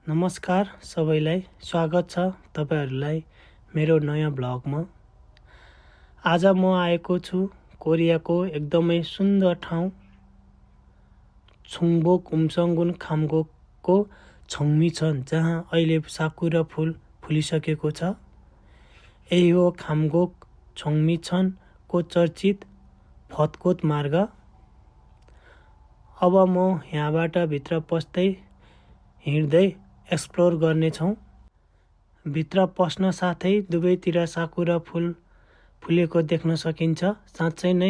नमस्कार सबैलाई, स्वागत छ तपाईहरुलाई मेरो नयाँ ब्लगमा। आज म आएको छु कोरियाको एकदमै सुन्दर ठाउँ छुङबोक उमसङ्गुन खामगोकको छङमिछन, जहाँ अहिले साकुरा फूल फुलिसकेको छ। यही हो खामगोक छङमिछनको चर्चित फतकोत मार्ग। अब म यहाँबाट भित्र पस्दै हिँड्दै एक्सप्लोर गर्नेछौँ। भित्र पस्न साथै दुवैतिर साकुरा फूल फुलेको देख्न सकिन्छ। साँच्चै नै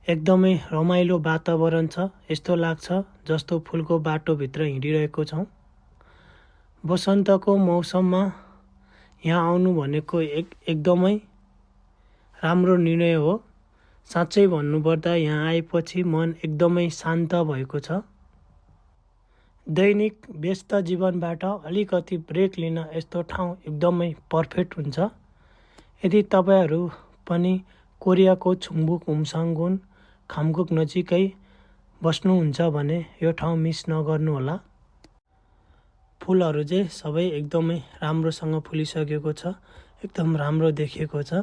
एकदमै रमाइलो वातावरण छ। यस्तो लाग्छ जस्तो फूलको बाटोभित्र हिँडिरहेको छौँ। वसन्तको मौसममा यहाँ आउनु भनेको एकदमै राम्रो निर्णय हो। साँच्चै भन्नुपर्दा यहाँ आएपछि मन एकदमै शान्त भएको छ। दैनिक व्यस्त जीवनबाट अलिकति ब्रेक लिन यस्तो ठाउँ एकदमै पर्फेक्ट हुन्छ। यदि तपाईहरु पनि कोरियाको छुङबोक उमसङ्गुन खामगोक नजिकै बस्नुहुन्छ भने यो ठाउँ मिस नगर्नुहोला। फूलहरू चाहिँ सबै एकदमै राम्रोसँग फुलिसकेको छ। एकदम राम्रो देखिएको छ।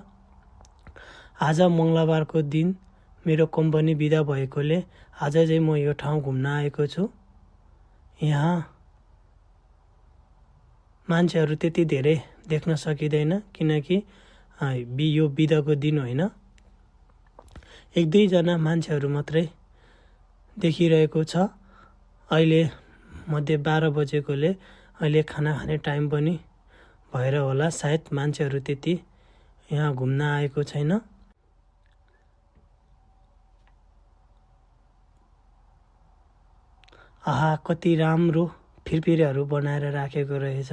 आज मङ्गलबारको दिन मेरो कम्पनी बिदा भएकोले आज चाहिँ म यो ठाउँ घुम्न आएको छु। यहाँ मान्छेहरू त्यति धेरै देख्न सकिँदैन किनकि यो बिदाको दिन होइन। एक दुई जना मान्छेहरू मात्रै देखिरहेको छ। अहिले मध्ये 12 बजेकोले अहिले खाना खाने टाइम पनि भएर होला, सायद मान्छेहरू त्यति यहाँ घुम्न आएको छैन। आहा, कति राम्रो फिरफिरेहरू बनाएर राखेको रहेछ,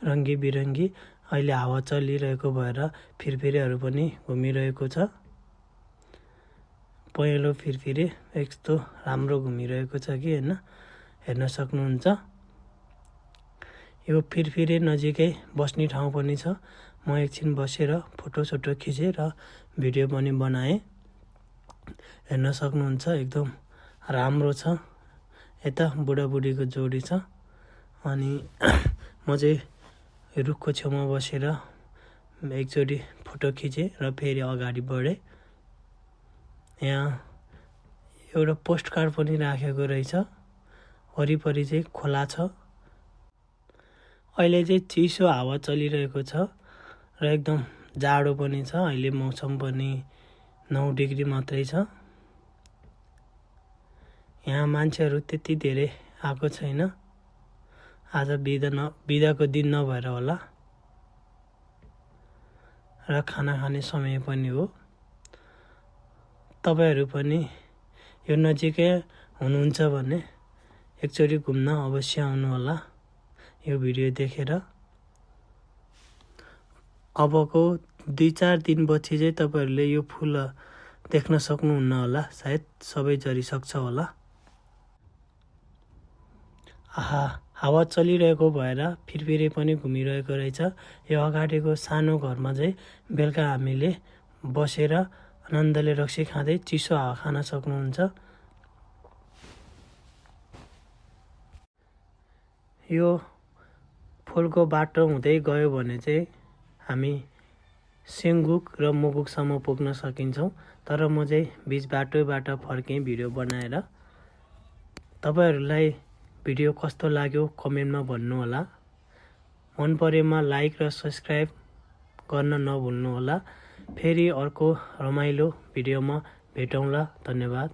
रङ्गी बिरङ्गी। अहिले हावा चलिरहेको भएर फिरफिरेहरू पनि घुमिरहेको छ। पहेँलो फिरफिरे यस्तो राम्रो घुमिरहेको छ कि हैन, हेर्न सक्नुहुन्छ। यो फिरफिरे नजिकै बस्ने ठाउँ पनि छ। म एकछिन बसेर फोटोसोटो खिचेँ र भिडियो पनि बनाएँ। हेर्न सक्नुहुन्छ एकदम राम्रो छ। यता बुढाबुढीको जोडी छ अनि म चाहिँ रुखको छेउमा बसेर एकचोटि फोटो खिचेँ र फेरि अगाडि बढेँ। यहाँ एउटा पोस्ट कार्ड पनि राखेको रहेछ। वरिपरि चाहिँ खोला छ। अहिले चाहिँ चिसो हावा चलिरहेको छ र एकदम जाडो पनि छ। अहिले मौसम पनि 9 डिग्री मात्रै छ। यहाँ मान्छेहरू त्यति धेरै आएको छैन। आज बिदाको दिन नभएर होला र खाना खाने समय पनि हो। तपाईहरु पनि यो नजिकै हुनुहुन्छ भने एकचोटि घुम्न अवश्य आउनु होला यो भिडियो देखेर। अबको 2-4 दिनपछि चाहिँ तपाईहरुले यो फूल देख्न सक्नुहुन्न होला, सायद सबै झरिसक्छ होला। आहा, हावा चलिरहेको भएर फिरफिरे पनि घुमिरहेको रहेछ। यो अगाडिको सानो घरमा चाहिँ बेलुका हामीले बसेर आनन्दले रक्सी खाँदै चिसो हावा खान सक्नुहुन्छ। यो फूलको बाटो हुँदै गयो भने चाहिँ हामी सेङ्गुक र मोगुकसम्म पुग्न सकिन्छौँ। तर म चाहिँ बीच बाटोबाट फर्केँ भिडियो बनाएर। तपाईहरुलाई भिडियो कस्तो लाग्यो कमेन्टमा भन्नुहोला। मन परेमा लाइक र सब्स्क्राइब गर्न नभुल्नुहोला। फेरि अर्को रमाइलो भिडियोमा भेटौँला। धन्यवाद।